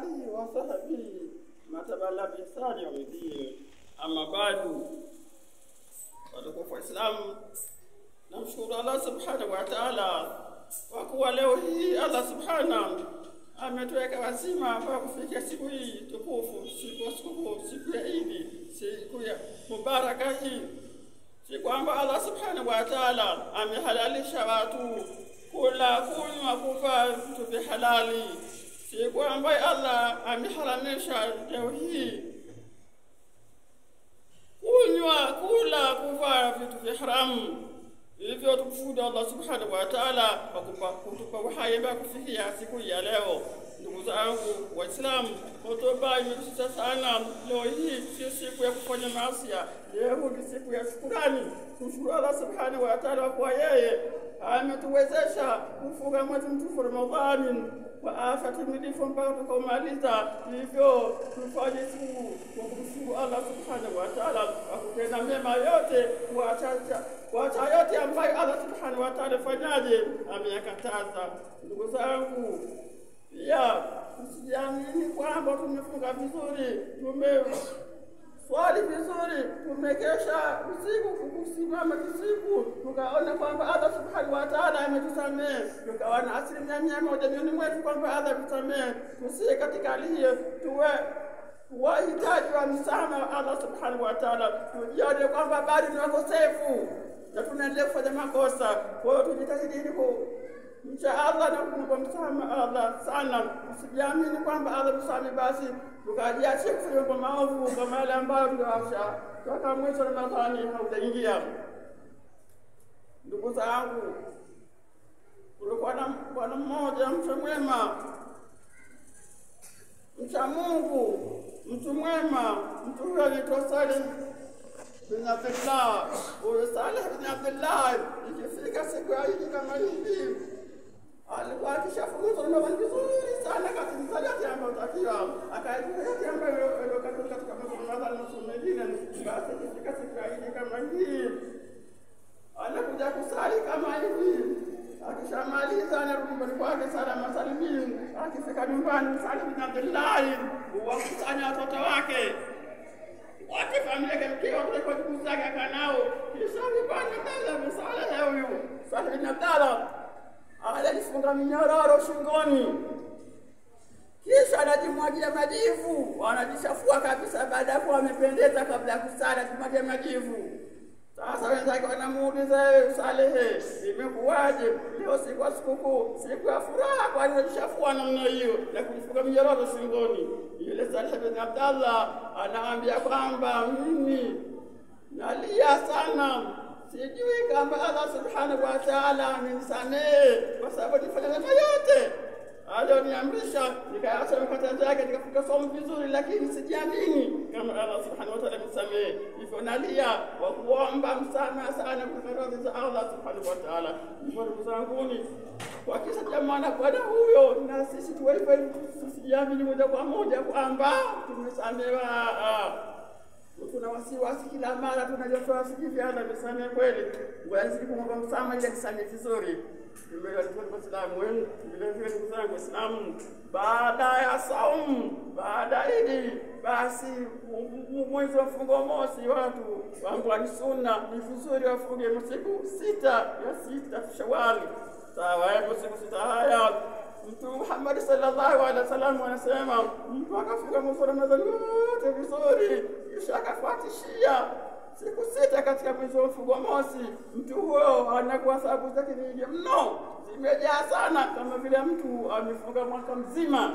alihi wa sahbihi matabala bi ihsani yawmiddin. Amma ba'du, watukufu Waislamu, namshukuru Allah subhanahu wa ta'ala kwa kuwa leo hii Allah subhanahu ametuweka wazima mpaka kufikia siku hii tukufu, siku ya sikukuu, siku ya Idi, siku ya mubaraka hii, siku ambayo Allah subhanahu wa ta'ala amehalalisha watu kula, kunywa, kuvaa vitu vya halali, siku ambayo Allah ameharamisha leo hii kunywa, kula, kuvaa vitu vya haramu. Hivyo tukufuda Allah subhanahu wa ta'ala kwa kutupa uhai mpaka kufikia siku ya leo. Ndugu zangu Waislamu, hotuba imetusisitiza sana leo hii si siku ya kufanya maasi, leo ni siku ya shukrani. Kumshukuru Allah subhanahu wa ta'ala kwa yeye ametuwezesha kufunga mwezi mtukufu Ramadhani kwa afya timilifu mpaka tukamaliza. Hivyo tufanye siku kwa kumshukuru Allah subhanahu wa ta'ala kwa kutenda mema yote, kuacha yote ambayo Allah subhanahu wa ta'ala fanyaje ameyakataza. Ndugu zangu, pia tusijiamini kwamba tumefunga vizuri, tumeswali vizuri, tumekesha usiku kusimama usiku, tukaona kwamba Allah subhanahu wa ta'ala ametusamehe, tukawa na 100% mioyoni mwetu kwamba Allah ametusamehe. Tusiye katika hali hiyo, tuwe wahitaji wa msamaha wa Allah subhanahu wa ta'ala, tujione kwamba bado ni wakosefu na tunaendelea kufanya makosa. Kwa hiyo tujitahidi ili kumcha Allah na kumwomba msamaha Allah sana. Tusijiamini kwamba Allah msamaha basi tukajiachia kufanya mambo maovu kama yale ambayo tuliwasha toka mwezi wa Ramadhani haujaingia. Ndugu zangu, kulikuwa na bwana mmoja mcha mwema, mcha Mungu, mtu mwema. Mtu huyo anaitwa Saleh bin Abdullah. Huyo Saleh bin Abdullah, ikifika siku ya Idi kama hivi, alikuwa akishafunga Ramadhani vizuri sana katika yote ambayo takiwa, akaijua yote ambayo iliyokatazwa katika mwezi wa Ramadhani na siku nyingine. Basi ikifika siku ya Idi kama hii, anakuja kusali kama hivi. Akishamaliza anarudi nyumbani kwake salama salimini. Akifika nyumbani, Saleh bin Abdullah huwakusanya watoto wake wote, familia yake, mkewe, watoto kwa ndugu zake akanao. Kisha vibanda Saleh huyu Saleh bin Abdullah anajifunga minyororo shingoni, kisha anajimwagia majivu, anajichafua kabisa. Baada ya kuwa amependeza, kabla ya kusali anajimwagia majivu. Sasa wenzake wanamuuliza, wewe Salehe, imekuwaje leo siku ya sikukuu, siku ya furaha, kwa nini unajichafua namna hiyo na kujifunga minyororo shingoni? Yule Saleh bin Abdallah anaambia kwamba mimi nalia sana, sijui kama Allah subhanahu wa ta'ala amenisamehe kwa sababu nilifanya mema yote aliyoniamrisha, nikaacha mikatazo yake, nikafunga somo vizuri, lakini sijiamini kama Allah subhanahu wa ta'ala amenisamehe. Hivyo nalia kwa kuomba msamaha sana kutoka radhi za Allah subhanahu wa ta'ala. Hivyo ndugu zanguni, kwa kisa cha maana bwana huyo, na sisi tuwe hivyo, tusijiamini moja kwa moja kwamba tumesamehewa. Tuna wasiwasi kila mara, tunajua hivi Allah amesamehe kweli, ngoja kumwomba msamaha ili anisamehe vizuri. Vile vile ndugu zangu Waislamu, baada ya saumu, baada ya Idi, basi mwezi wa mfungo mosi, watu ambao ni sunna, ni vizuri wafunge siku 6 ya 6 Shawwal. Sawa, hapo siku 6 haya Mtume Muhammad sallallahu alaihi wasallam anasema mtu akafunga mwezi wa Ramadhani wote vizuri, kisha akafuatishia siku 6 katika mwezi wa mfungo mosi, mtu huyo anakuwa thawabu zake nyingi mno, zimejaa sana, kama vile mtu amefunga mwaka mzima.